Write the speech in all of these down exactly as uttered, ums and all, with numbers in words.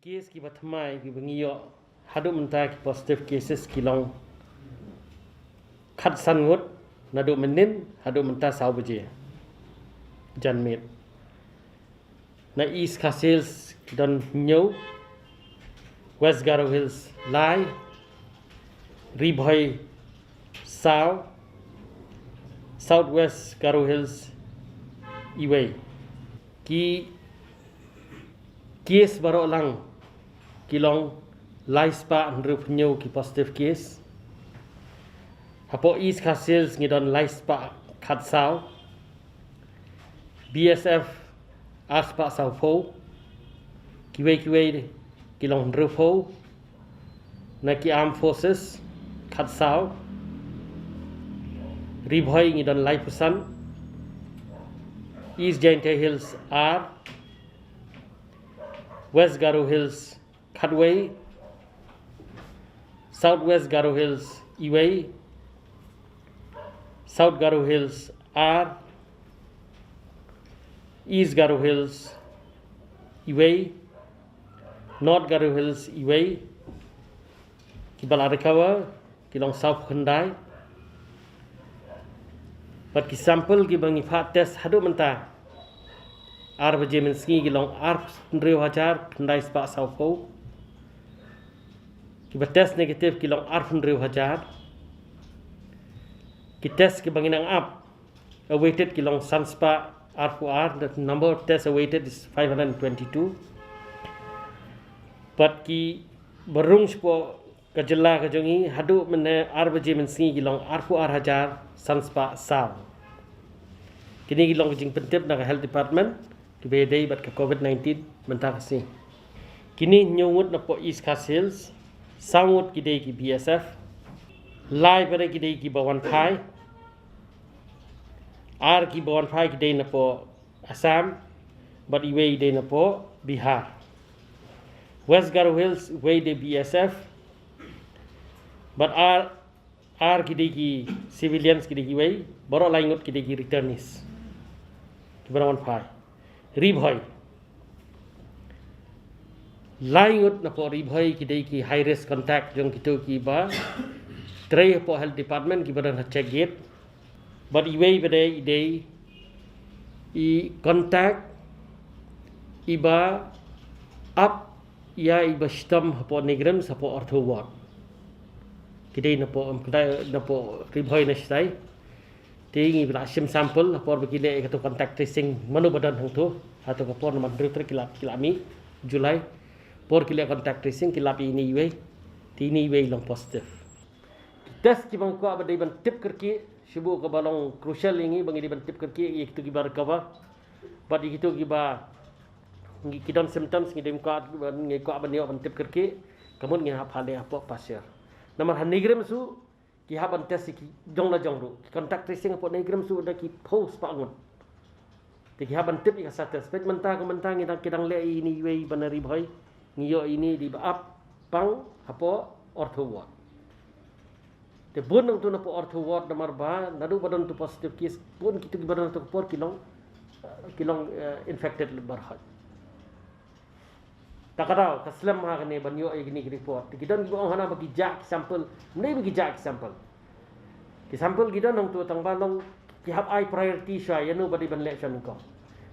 Case kiba thymmai kiba ngi ïoh haduh mynta, ki positive cases ki long khatsan ngut naduh mynnin haduh mynta saw baje janmiet. Na East Khasi Hills ki don hynñiew, West Garo Hills lai, Ri Bhoi saw, South West Garo Hills iwei. Ki case baroh lang ki long lai spah hynriewphew hynñiew ki positive case. Hapoh East Khasi Hills ngi don lai spah khatsaw, B S F ar spah sawphew, kiwei kiwei ki long hynriewphew. Na ki Armed Forces khatsaw, Ri Bhoi ngi don laiphew san, East Jaintia Hills ar, West Garo Hills khatwei, South West Garo Hills iwei, South Garo Hills ar, East Garo Hills iwei, North Garo Hills iwei. Kiba la recover ki long sawphew khyndai. Bad ki sample kiba ngi phah test haduh mynta ar baje mynsngi ki long arphew hynriew hajar khyndai spah sawphew. Kiba test negative ki long arphew hynriew hajar. Ki test kiba ngi nang ap awaited ki long san spah arphew ar, the number of tests awaited is five hundred twenty-two. Bad kiba rung shapoh ka jylla ka jong ngi haduh mynne ar baje mynsngi ki long arphew ar hajar san spah saw. Kine ki long ka jingpyntip na ka Health Department kiba ïadei bad ka COVID nineteen mynta ka sngi. Kine hynñiew ngut napoh East Khasi Hills, saw ngut ki dei ki B S F, lai pat ki dei kiba wan phai, ar kiba wan phai ki dei napoh Assam, bad iwei dei napoh Bihar. West Garo Hills iwei dei B S F, bad ar, ar ki dei ki civilians ki dei kiwei, baroh lai ngut ki dei ki returnees kiba dang wan phai. Ri Bhoi, lai ngut napoh Ri Bhoi ki dei ki high risk contact jong kito kiba trei hapoh Health Department kiba don ha check gate. Bad iwei ba dei i dei i contact iba ap ïa iba shitom hapoh NEIGRIHMS hapoh ortho ward. Ki dei napoh, em, kdai napoh Ri Bhoi na shatai. Te ngi la shim sample ha por ba ki leh ïa kato contact tracing mano ba don hangto. Hato ka por namar hynriew tarik ki la, ki la mih July. Por ki leh contact tracing ki lap ïa ine iwei. Te ine iwei long positive. Ki test kiba ngi kwah ba dei ban tip kyrkieh, shu ba kaba long crucial ïa ngi ba ngi dei ban tip kyrkieh ïa kito kiba recover. Bad ïa kito kiba ngi, ki don symptoms, ngi dei kwah, ngi kwah ban ïoh ban tip kyrkieh. Ka mut ngi hap phah leh hapoh Pasir. Namar ha NEIGRIHMS ruh ki hap ban test ïa ki jong la jong ruh. Ki contact tracing hapoh NEIGRIHMS ruh da ki phew spah ngut. Te ki hap ban tip ïa ka status. Peit mynta, ka mynta ngi dang, ki dang leh ïa ine iwei ba na Ri Bhoi, ngi ïoh ine i dei ba ap pang hapoh ortho ward. Te bun nangto napoh ortho ward namar ba naduh ba don tu positive case, bun kito kiba don tu ka por ki long, ki long, eh, infected baroh. Ta ka daw ka slem ha kane ban ïoh ïa kine ki report. Te ki don kiba ong hana ba ki jah ki sample. Ym dei ba ki jah ki sample. Ki sample ki don hangto tang ba long ki hap ai priority shuwa ïa no ba dei ban leh shuwa nyngkong.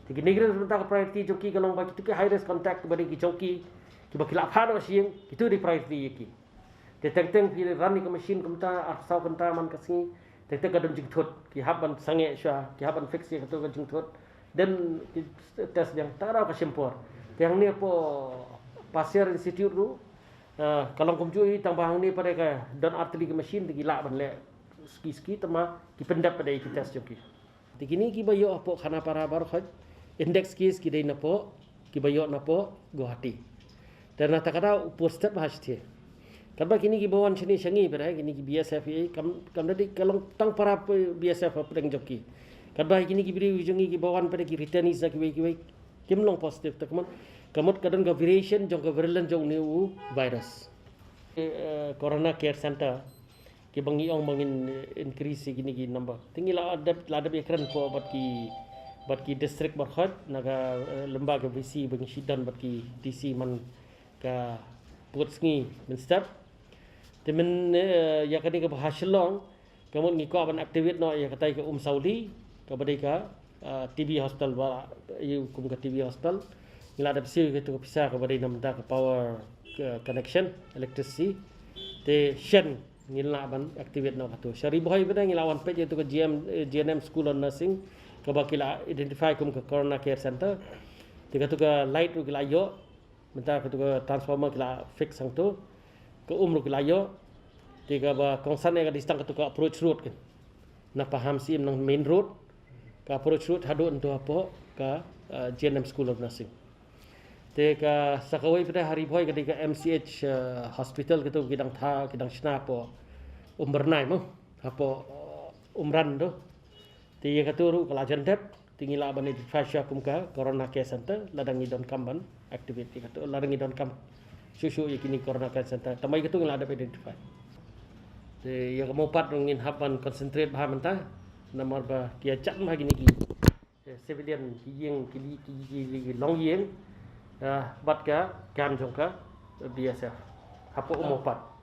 Te ki NEIGRIHMS mynta ka priority jong ki ka long ba kito ki high risk contact ba dei ki jong ki, kiba ki la phah noh sha ïing, kito dei priority ïa ki. Te teng teng phi run ïa ka machine kumta, arphew saw kynta man ka sngi, teng teng ka don jingthut, ki hap ban sangeh shuwa, ki hap ban fix ïa kato ka jingthut. Then ki test biang, ta ka daw ka shim por. Te hangne hapoh Pasir Institute ruh, eh, ka long kumjuh hi, tang ba hangne pat ka don ar tylli ki machine, te ki lah ban leh ski ski, tang ba ki pyndep pat ïa ki test jong ki. Te kine kiba ïoh hapoh Khanapara baroh khoit, index case ki dei napoh, kiba ïoh napoh Guwahati. Te na ta ka daw u por step ha shatei. Katba kine kiba wan shane sha ngi, bad kine ki B S F, kam, kam da dei ka long tang para B S F hapdeng jong ki. Katba kine ki briew jong ngi kiba wan pat ki returnees na kiwei kiwei, kim long positive. Te ka mut, ka mut ka don ka variation jong ka variant jong une u virus. Eh, Corona Care Center kiba ngi ong ba ngin, eh, increase ïa kine ki number. Te ngi la dep, la dep ïakren ko bad ki, bad ki district baroh khoit, na ka, eh, lyngba ka V C ba ngi shu don bad ki D C man ka pud sngi mynstep. Te mynne ïa kane kaba ha Shillong ka mut ngi kwah ban activate noh ïa katai ka Umsawli kaba dei ka TB hostel ba ïa kum ka TB hostel. Ngi la dep siew ïa katu ka pisa kaba dei namar ka power connection, electricity. Te shen ngin lah ban activate noh katu. Sha Ri Bhoi pat ngi la wan peit ïa katu ka GNM School of Nursing kaba ki la identify kum ka Corona Care Center. Te katu ka light ruh ki la ïoh, mynta katu ka transformer ki la fix hangtu. Ka um ruh ki la ïoh. Te kaba kongsan ïa ka dei tang katu ka approach road kan. Na Pahamsyiem na main road, ka approach road haduh ntu hapoh ka GNM School of Nursing. Te ka sa kawei pat ha Ri Bhoi ka dei ka MCH hospital katu ki dang tha ki dang shna hapoh Umbyrnai mo, hapoh Umran tu. Te ïa katu ruh ka la jan dep. Te ngi lah ban identify shuwa kum ka Corona Care Center lada ngi donkam ban activate ïa katu, lada ngi donkam shuh shuh ïa kine Corona Care Center. Tangba ïa katu ngi lah dep identify. Te ïa ka Mawpat ruh ngin hap ban concentrate bha mynta namar ba ki ïa jan bha kine ki civilian ki ïing ki long ïing bad ka kam jong ka BSF hapoh u Mawpat.